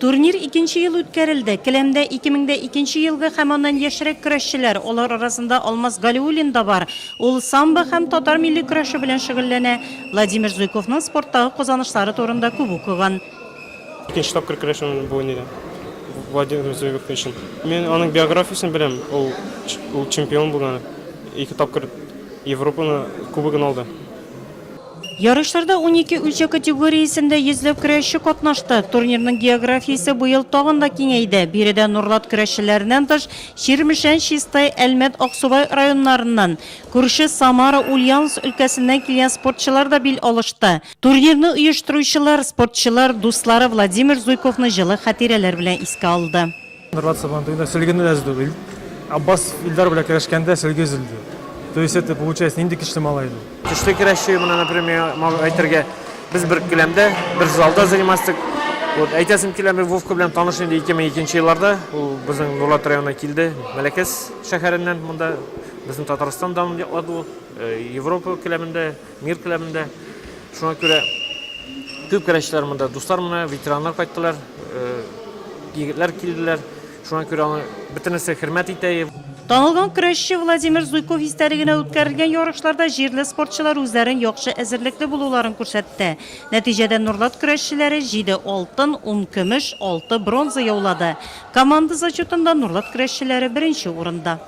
Турнир икенче ел үткәрелде. Келәмдә 2002 нче елгы һәм аннан яшьрәк көрәшчеләр, алар арасында Алмаз Галиуллин да бар. Ул самбо һәм татар милли көрәше белән шөгыльләнә. Владимир Зуйковның спорттагы казанышлары турында күп укыган. Икенче тапкыр көрәшәм бу нидә, Владимир Зуйков өчен. Мин аның биографиясен беләм, ул ул чемпион булган, ике тапкыр Европаны кубогын алды. Ярышларда 12 үлчәү категориясендә йөзләп көрәшче катнашты. Турнирның географиясе быел тагын да киңәйде. Биредә Нурлат көрәшчеләреннән тыш, Чирмешән, Чистай, Әлмәт, Аксубай районнарыннан, күрше Самара, Ульяновск өлкәсеннән килгән спортчылар да бил алышты. Турнирны оештыручылар, спортчылар, дуслары Владимир Зуйковны җылы хатирәләр белән искә алды. Нурлат Сабантуенда сөлгене дә өзде. Аббасов Илдар белән көрәшкәндә сөлге өзелде. То есть это получается нинди көчле малай иде ул. Көчле көрәшче, менә, например, могу әйтергә, без бер келәмдә, бер залда заниматься. Вот, әйтәсем килә, мин Вовка белән таныш инде 2002 елларда. Ул безнең Нурлат районына килде, Мәләкәс шәһәреннән монда безнең Татарстан данын яклады ул, э, Европа келәмендә, мир келәмендә. Шуңа күрә күп көрәшчеләр монда, дуслар менә, ветераннар кайттылар, э, егетләр килделәр. Шуңа күрә аны бөтенесе хөрмәт итә. Танылган көрәшче Владимир Зуйков истәлегенә үткәрелгән ярышларда җирле спортчылар үзләрен яхшы әзерлекле булуларын күрсәтте. Нәтиҗәдә Нурлат көрәшчеләре җиде алтын, ун көмеш, алты бронза яулады. Команда зачетында Нурлат көрәшчеләре беренче урында.